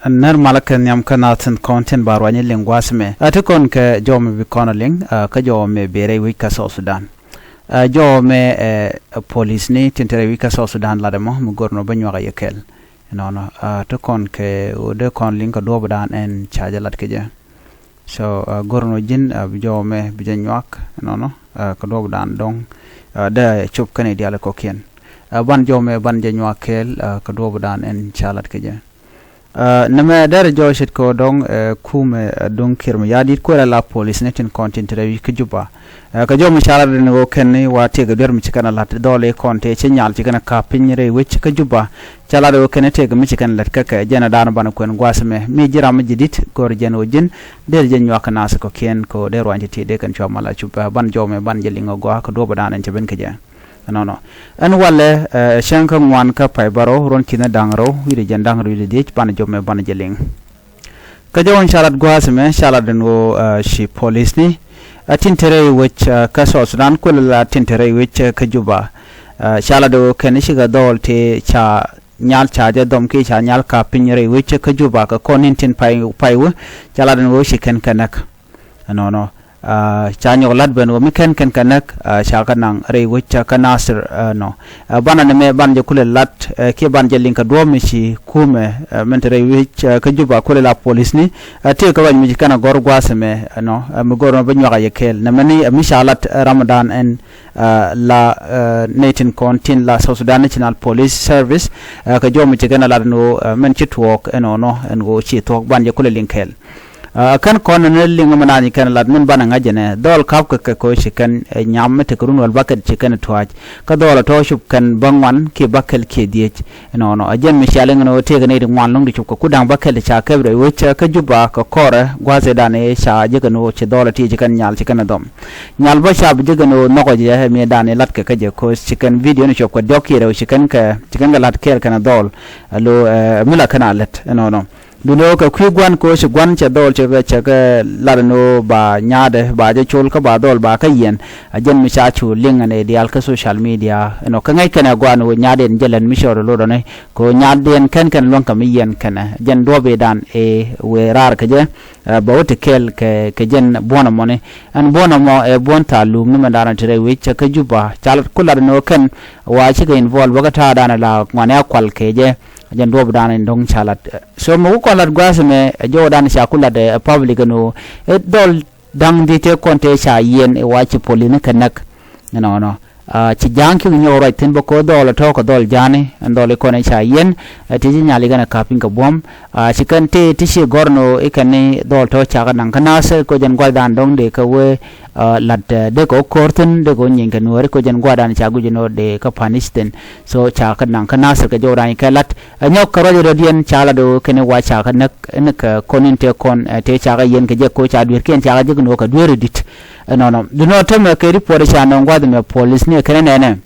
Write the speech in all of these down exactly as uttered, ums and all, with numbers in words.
Nɛr malä kɛ nhiam kä nath tin kɔn tin ba ruany liŋ gua̱a̱th mɛ. Ɛ ti kɔn kɛ jɔw mɛ bi kɔn liŋ, ɛ, kä jɔw mɛ bi rɛy wec kä South Sudan. Ɛ, jɔw mɛ, ɛ, police ni tin te rɛy wec kä South Sudan lat ɛmɔ mi go̱r nɔ bä nyuak a yɛ kɛl. Nɔnɔ, ɛ, ti kɔn kɛ wä dee kɔn liŋ kɛ duɔ̱ɔ̱p dan ɛn ca jɛ lat kɛ jɛ. So, ɛ, go̱r nɔ ji̱n, ɛ, bi jɔw mɛ bi jɛ nyuak nɔnɔ, ɛ, kɛ duɔ̱ɔ̱p dan dɔŋ, ɛ, dee cop kɛn i̱ diaal kɔkiɛn. Ɛ, ban jɔw mɛ ban jɛ nyuak kɛl, ɛ, kɛ duɔ̱ɔ̱p dan ɛn ca lat kɛ jɛ. Ɛ, nɛmɛ derɛ jɔw ce̱tkɛ ɣöö dɔ̱ŋ, ɛ, kumɛ, ɛ, duŋ Kiir Mayardit kuël a la police ni tin kɔn tin te rɛy wec kä Juba. Ɛ, kɛ jɔw mi ca lat ni ɣöö kɛn ni wa tëëkɛ duer mi ci kɛn a la̱t dhɔl i̱ kɔn tëë ci nyal ci kɛn a ka̱p piny rɛy wec kä Juba. Ca lat ɣöö kɛn ni tëëkɛ mi ci kɛn a la̱t kä kɛ jɛn a da̱a̱n banɛ kuɛn gua̱a̱th mɛ mi ji̱ ram mi ji̱ di̱t go̱r jɛn ɣöö ji̱n derɛ jɛ nyuak kɛ nath kɔ̱kiɛn kɛ ɣöö dee ruany ti ti dee kɛn cua mal a cup, ɛ, ban jɔw mɛ ban jɛ liŋ ɣöö gɔaa kɛ duɔ̱ɔ̱p dan ɛn cɛ ben kɛ jɛ. Ɛnɔnɔ. Ɛn walɛ, ɛ, cäŋ kä ŋuan kä pay bärɔw ruɔ̱n ki̱n da̱ŋ rɛw wi̱cdɛ jɛn da̱ŋ rɛw wi̱cdɛ dhiec banɛ jɔw mɛ banɛ jɛ liŋ. Kä jɔw in ca lat gua̱a̱th mɛ ca lat ɛn ɣöö, ɛ, ci police ni, ɛ, tin te rɛy wec, ɛ, kä South Sudan kuël la tin te rɛy wec, ɛ, kä Juba. Ɛ, ca lat ɣöö kɛn cikɛ dhɔl ti ca nyal ca jɛ dhɔm kiɛ ca nyal ka̱p piny rɛy wec kä Juba kɛ kɔn in tin pay, pay wä ca lat ɛn ɣöö ci kɛn kɛ näk. Ɛnɔnɔ. Ɛ, ca nyɔk lat ben ɣöö mi kɛn kɛn kɛ näk, ɛ, ca kɛ naŋ rɛy wec ca kä Nasir, ɛ, nɔ. Ɛ, banɛ ni mɛ ban jɛ kulɛ lat, ɛ, kiɛ ban jɛ liŋ kɛ duɔ̱ɔ̱p mi ci kumɛ, ɛ, min te rɛy wec, ɛ, kä Juba kulɛ la police ni, ɛ, tëëkɛ ruac mi ci kɛn a gɔ̱r gua̱a̱th ɛmɛ, ɛ, nɔ, ɛ, mi go̱r nɔ bi nyuak a yɛ kɛɛl. Nɛmɛ ni, ɛ, mi ca lat, ɛ, ram dan ɛn, ɛ, la, ɛ, nɛy tin kɔn tin la South Sudan National Police Service, ɛ, kɛ jɔw mi ci kɛn a lat ɛn ɣöö, ɛ, min ci tuɔɔk ɛnɔnɔ ɛn ɣöö ci thuɔ̱k ban jɛ kulɛ liŋ kɛɛl. Ɛ, kɛn kɔn ni liŋ mi naan ci kɛn lat min banɛ ŋa̱c jɛ nɛ dhɔl ka̱p kɛ kɛ ko̱ ci kɛn, ɛ, nyam mi tekɛ run wäl bäkɛl ci kɛn tua̱a̱c. Kä dhɔl ɛ tɔ̱ cup kɛn bä ŋuan kiɛ bäkɛl kiɛ dhiec. Ɛnɔnɔ ɛ jɛn mi cial iŋ ni ɣöö tëëkɛ nɛy ti ŋuan lo̱ŋ ti cup kɛ ku da̱ŋ bäkɛl ca kɛp rɛy wec kä Juba kɛ kɔrɛ gua̱a̱th ëëdan ëë ca jek ɛn ɣöö ci dhɔl ɛ ti ci kɛn nyal ci kɛn ɛ dhɔm. Nyal bä ca bi jek ɛn ɣöö nhɔkɔ jɛ ɛ mi ëëdan ëë lat kɛ kä jɛ ko̱ ci kɛn video ni cup kɛ diɔ̱k kiɛ rɛw ci kɛn kɛ, ci kɛn kɛ lat kɛɛl kɛn ɛ dhɔl. Ɛ lo, ɛ, mi la kɛn a lät ɛnɔnɔ. Duundɛ ɣöö kɛ kui̱ gua̱n kɛ ɣöö ci gua̱n cɛ dhɔl cɛ kɛ, cɛ kɛ lat ɛn ɣöö ba nyaatdɛ ba jɛ col kä ba dhɔl ba kä yiɛn. A jɛn mi ca cu liŋ ɛn ɛ diaal kä social media ɛnɔ kɛ ŋäc kɛnɛ gua̱n ɣöö nyaatdiɛn jɛ lät mi cɔɔd ɛ lotdɔni kɛ ɣöö nyaatdiɛn kɛn kɛn luäŋ kɛ mi yiɛn kɛnɛ jɛn duɔ̱p i̱dan ɛ wëë raar kɛ jɛ. Ɛ, bɛ wä ti kɛɛl kɛ, kɛ jɛn buɔ̱n ɛmɔni. Ɛn buɔ̱n ɛmɔ ɛ buɔ̱n thaal luum ni mɛn daanɔ ti rɛy wec cɛ kä Juba ca lat ku lat ɛn ɣöö kɛn wa cikɛ involve bä kä ta̱a̱ daanɔ la ŋuani a kual kɛ jɛ. Jɛn duɔ̱ɔ̱p dan in dɔ̱ŋ ca lat. So mi ku kɔn lat gua̱a̱th ɛmɛ ɛ jɔwdan ca ku lat ɛ public ɛn ɣöö ɛ dhɔl da̱ŋ dhiec tëë kɔn tëë ca yiɛn ɛ wa ci police ni kɛ näk. Ɛnɔnɔ. Ɛ, ci ja̱a̱ŋ ci kɛ nyɔk ruac thi̱n bä ko̱ dhɔl ɛ tɔ̱ kɛ dhɔl ja̱a̱ni ɛn dhɔl i̱ kɔn ɛ ca yiɛn. Ɛ, ti ci nyal i̱ kɛn ɛ ka̱p piny kɛ buɔ̱m. Ɛ, ci kɛn tëë ti ci gɔ̱r ɛn ɣöö i̱ kɛn ni dhɔl tɔ̱ cakɛ naŋ kä Nasir ko̱ jɛn gua̱thdan dɔ̱ŋ dee kɛ wee, ɛ, lat, ɛ, dee kɛ wä ko̱r thi̱n dee kɛ wä nyieeny kɛ nuääri ko̱ jɛn gua̱thdan ca guic ɛn ɣöö dee kä punish thi̱n. So ca kä naŋ kä Nasir kɛ jɔwdan kɛ lat. Ɛ nyɔk kɛ ruac rɔ̱diɛn ca lat ɣöö kɛn i̱ wa ca kä näk ɛn kɛ kɔn in tëë kɔn, ɛ, tëë ca kä yiɛn kɛ jɛ ko̱ ca dueerkiɛn ca kä jek ɛn ɣöö kɛ dueeri di̱t. Ɛnɔnɔ. Duundɛ tämɛ kɛ report ca nɔŋ gua̱th ɛmɛ police ni ɛ kɛn ɛ nɛnɛ.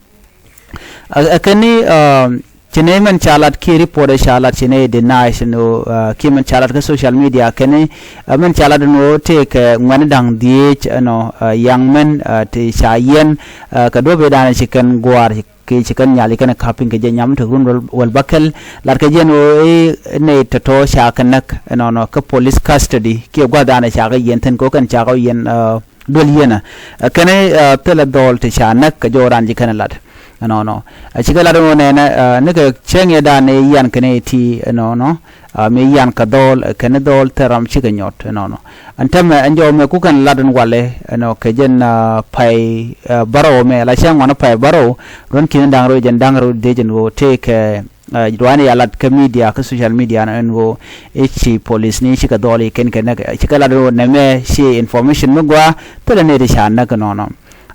Ɛ, ɛ kɛn ni, ɛ, ci nɛy mɛn ca lat kiɛ report ca lat ci nɛy deny ɛn ɣöö, ɛ, kiɛ mɛn ca lat kä social media kɛn ni, ɛ, mɛn ca lat ɛn ɣöö tëëkɛ ŋuɛ̈ni da̱ŋ dhieec ɛnɔ, ɛ, yaŋ mɛn, ɛ, ti ca yiɛn, ɛ, kɛ duɔ̱p i̱dan ci kɛn gua̱a̱r kiɛ ci kɛn nyal ci kɛn ka̱p piny kɛ jɛ nyam tek run wäl, wäl bäkɛl. Lat kɛ jɛ ɛn ɣöö i̱ nɛy tɔ̱tɔ̱ ca kɛ näk ɛnɔnɔ kä police custody kiɛ gua̱thdan ca kɛ yiɛn thi̱n kɛ ɣöö kɛn ca kɛ yiɛn, ɛ, duel yienä. Ɛ, kɛn, ɛ, thilɛ dhɔl ti ca näk kɛ jɔwdan ci kɛn lat. Ɛnɔnɔ. Ɛ, cikɛ lat ɛn ɣöö nɛnɛ, ɛ, nikɛ cäŋ yɛ dan ɛ yian kɛn ɛ ti ɛnɔnɔ. Ɛ, mi yian kɛ dhɔl, ɛ, kɛn dhɔl thil ram cikɛ nyɔt ɛnɔnɔ. Ɛn tämɛ ɛn jɔw mɛ ku kɛn lat ɛn walɛ ɛnɔ kɛ jɛn, ɛ, pay, ɛ, bärɔw mɛ la cäŋ ŋuan pay bärɔw. Ruɔ̱n ki̱n da̱ŋ rɛw jɛn da̱ŋ rɛw dhieec ɛn ɣöö tëëkɛ, ɛ, ruaani ya lat kä media kä social media ɛn ɣöö i̱ ci police ni cikɛ dhɔl i̱ kɛn kɛ näk, ɛ, cikɛ lat ɛn ɣöö nɛmɛ ci information mi gɔaa thilɛ nɛy ti ca näk ɛnɔnɔ.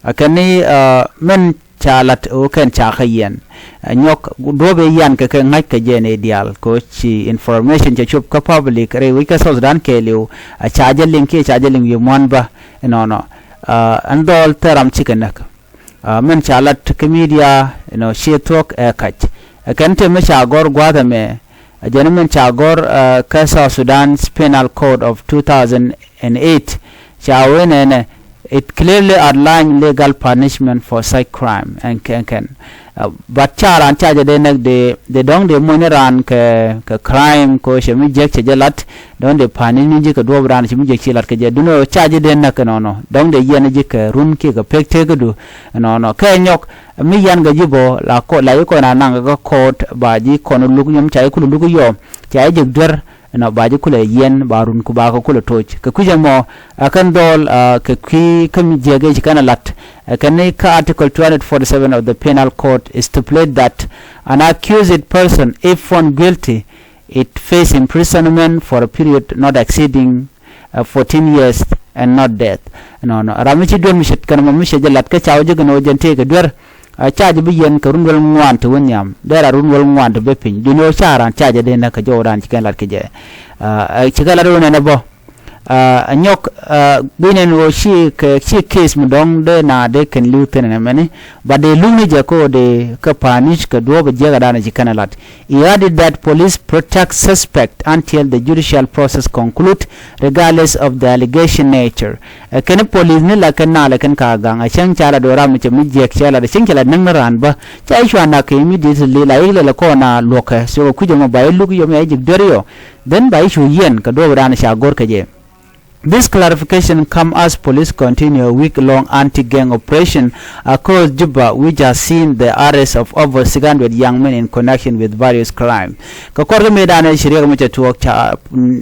Ɛ, kɛn ni, ɛ, mɛn ca lat ɣöö kɛn ca kä yiɛn. Ɛ, nyɔk duɔ̱ɔ̱p ëë yian kɛ kɛ ŋa̱c kɛ jɛ nɛy diaal kɛ ɣöö ci information cɛ cop kä public rɛy wec kä South Sudan kɛɛliw. Ɛ, ca jɛ liŋ kiɛ ca jɛ liŋ wi̱i̱ mua̱n bä ɛnɔnɔ. Ɛ, ɛn dhɔl thil ram cikɛ näk. Ɛ, mɛn ca lat kä media, you know, ciɛ thuɔ̱k ɛ kac. Ɛ kɛn tëë mi ca gɔ̱r gua̱a̱th ɛmɛ, ɛ jɛn mɛn ca gɔ̱r, ɛ, kä South Sudan's Penal Code of two thousand and eight. Ca wee nɛnɛ, it clearly outline legal punishment for such crime. Ɛn kɛn, kɛn. But ca raan ca jɛ dee näk dee dee dɔ̱ŋ dee muɔ̱ny ni raan kɛ kɛ crime kɛ cɛ mi jiäk cɛ jɛ lat. Dɔ̱ŋ dee pa̱a̱ni ni ji̱ kɛ duɔ̱ɔ̱p raan cɛ mi jiäk ci lat kɛ jɛ duni ca jɛ dee näk kɛ nɔnɔ dɔ̱ŋ dee yiɛn ji̱ kɛ run kiɛ kɛ pek tekädu. Nɔnɔ kɛ nyɔk mi yan kɛ ji̱ bɔ la kɔ la ji̱ kɔn a naŋ kɛ kɔɔt ba ji̱ kɔn luk nyɔm ca ji̱ kul luk yɔ ca ji̱ jiäk duer. Ɛnɔ ba ji̱ kulɛ yiɛn ba run ku ba kɛ kulɛ toc kɛ kui̱c ɛmɔ. Ɛ kɛn dhɔl kɛ kui̱ kä mi jiäk ëë ci kɛn ɛ lat. Ɛ kɛn ni kä article two hundred forty seven of the penal code stipulate that an accused person, if found guilty, it face imprisonment for a period not exceeding fourteen years and not death. Nɔnɔ ram mi ci duer mi ce̱t kɛn mɔ mi cɛ jɛ lat kä ca wä jɛ kɛn wä jɛn tëëkɛ duer. A ca jɛ bi yɛn kɛ run wäl ŋuan ti wä nhiam dee ra run wäl ŋuan ti bɛ piny duni wä ca raan ca jɛ dee näk kɛ jɔw raan ci kɛn lat kɛ jɛ. Ci kɛ lat wä nɛn ɛ bɔ. A nyɔk guinɛn wä ci kɛ ci case mi dɔŋ dee na dee kɛn li̱w thin ɛn ɛmɛni. But dee luŋni jɛ ko dee kä pa̱a̱nic kɛ duɔ̱ɔ̱p ɛ jiäk ɛ daan ci kɛn ɛ lat. He added that police protect suspect until the judicial process conclude regardless of the allegation nature. Ɛ kɛn police ni la kɛn na la kɛn ka gaŋ a cäŋ ca la do ram cɛ mi jiɛk cɛ la de cäŋ cɛ la näŋ ni raan bä ca i̱ cua nak kɛ immediately la i̱ lɛ la kɔn a luɔkɛ so kɛ kui̱c ɛmɔ ba i̱ luk yom ya i̱ ji̱k duer yɔ. Then ba i̱ cu yiɛn kɛ duɔ̱ɔ̱p raan ca go̱r kɛ jɛ. This clarification come as police continue a week-long anti-gang operation across Juba, which has seen the arrest of over six hundred young men in connection with various crime. Kɛ kɔr kä mëë danɛ ci riɛk mi cɛ tuɔɔk ca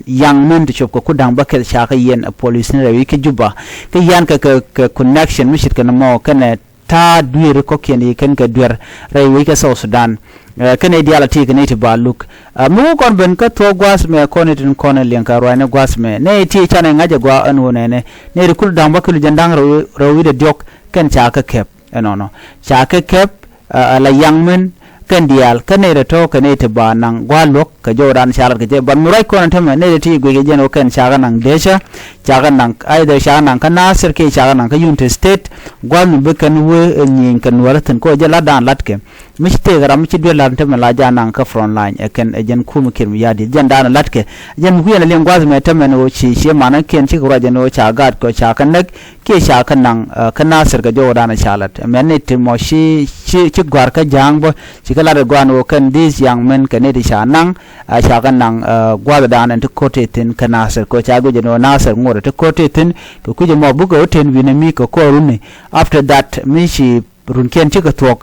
young men ti cop kɛ ku da̱ŋ bäkɛl ca kä yɛn a police ni rɛw i̱ kä Juba. Kä yan kɛ kɛ connection mi cit kɛ ni mɔ kɛnɛ ta̱a̱ dueeri kɔ̱kiɛn i̱ kɛn kɛ duer rɛy wec kɛ South Sudan. Kɛn i̱ diaal a ti kɛ ni ti ba luk mi wä kɔn ben kä thuɔ̱k gua̱a̱th mɛ kɔn i̱ tin kɔn i̱ liɛŋ kɛ ruaacni gua̱a̱th mɛ nɛ i̱ ti canɛ ŋa̱c ɛ gua̱a̱ ɛn wä nɛnɛ nɛ ri kul da̱ŋ bä kɛ lu jɛn da̱ŋ rɛw wi̱cdɛ diɔ̱k kɛn ca kä kɛp ɛnɔnɔ ca kä kɛp. Ala yaŋ min kɛn diaal kä nɛy rɛ tɔ̱ kɛ nɛy ti ba naŋ gua̱a̱r luɔ̱k kɛ jɔwdan ca lat kɛ jɛ ban mi ruac kɔn ɛn tämɛ nɛy rɛ ti guic kɛ jɛn wä kɛn ca kä naŋ deecä ca kä naŋ aidhɛ ca kä naŋ kä Nasir kiɛ ca kä naŋ kä Unity State. Gua̱a̱r mi bi kɛn wee ɛ nyieny kɛ nuäärä thi̱n kɛ wä jɛ latdan latkɛ mi ci tëëk ram mi ci duel lat ɛn tämɛ la ja naŋ kä front line ɛ kɛn ɛ jɛn kumɛ kiɛt mi ya̱a̱ di̱t jɛn daanɛ latkɛ. Jɛn mi kuiɛn ɛ liŋ gua̱a̱th mɛ tämɛ ni wä ci ciɛ manä kiɛn cikɛ ruac ɛn wä ca gaat kɛ wä ca kä näk. Kiɛ ca kä naŋ kä Nasir kɛ jɔwdan ca lat mɛn ni ti mɔ ci ci gua̱r kä ja̱a̱ŋ bä ci kä lat ɛ gua̱n wä kɛn this young men kɛ ni ti ca naŋ. Ca kä naŋ gua̱thdan ɛn ti ko̱t ti thi̱n kä Nasir kɛ ca guic ɛn wä Nasir ŋuɔt ɛ ti ko̱t ti thi̱n kɛ kui̱c ɛmɔ bukɛ wä ten wi̱n ɛmi kɛ kɔɔruni. After that mi ci runkiɛn cikɛ thuɔ̱k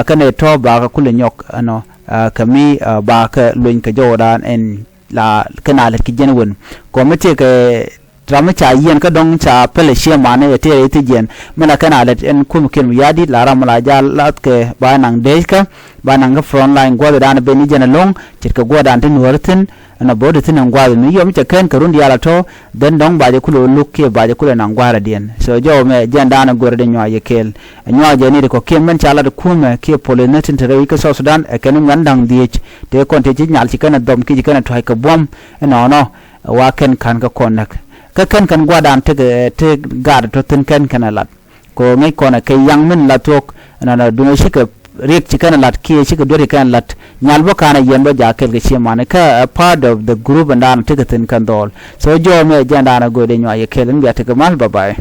kɛn ɛ tɔ̱ bakä kulɛ nyɔk ɛnɔ kɛ mi bakä luny kɛ jɔwdan ɛn la kɛn a lät ki jɛn wen kɔmi ti kɛ. Ram mi ca yiɛn kä dɔ̱ŋ ca pɛlɛ ciɛ manɛ yɛ tëë rɛy thi̱jiɛn mi la kɛn a lät ɛn kum kiɛn mi ya̱a̱ di̱t la ram mi la ja̱a̱l lath kɛ ba naŋ deec kä ba naŋ kä front line gua̱th dan ben ni jɛn ɛlɔ̱ŋ. Ce̱tkɛ gua̱th dan ti nuäär thi̱n ɛn a bo̱o̱t thi̱n ɛn gua̱th mi yɔm cɛ kɛn kɛ run diaal a tɔ̱. Then dɔ̱ŋ ba jɛ kulɛ wä luk kiɛ ba jɛ kulɛ naŋ gua̱a̱r a diɛn so jɔw mɛ jɛn dan a go̱r di nyuac yɛ kɛɛl. Ɛ nyuac jɛ ni di kɔ kiɛ mɛn ca lat kumɛ kiɛ police ni tin te rɛy wi̱c kä South Sudan ɛ kɛn ŋuɛn da̱ŋ dhieec tëë kɔn tëë ci nyal ci kɛn a dhɔm kiɛ ci kɛn a tua̱c kɛ buɔ̱m. Ɛnɔnɔ wa kɛn ka̱n kä kɔn näk kä kɛn kɛn gua̱dan tekɛ te gaat tɔ thi̱n kɛn kɛn ɛ lat. Kɛ ɣöö ŋäc kɔn ɛ kɛ yaŋ min la thuɔ̱k ɛnɔnɔ duŋ ɛ cikɛ riɛk ci kɛn ɛ lat kiɛ cikɛ duer ci kɛn ɛ lat. Nyal bä ka̱n ɛ yɛn bä ja̱ kɛl kɛ ciɛ mani kä ɛ part of the group ɛndan tekɛ thi̱n kɛn dhɔɔl. So jɔɔmɛ jɛndan ɛ go̱o̱dɛ nyuac yɛ kɛl in bia tekɛ mal. Bye bye.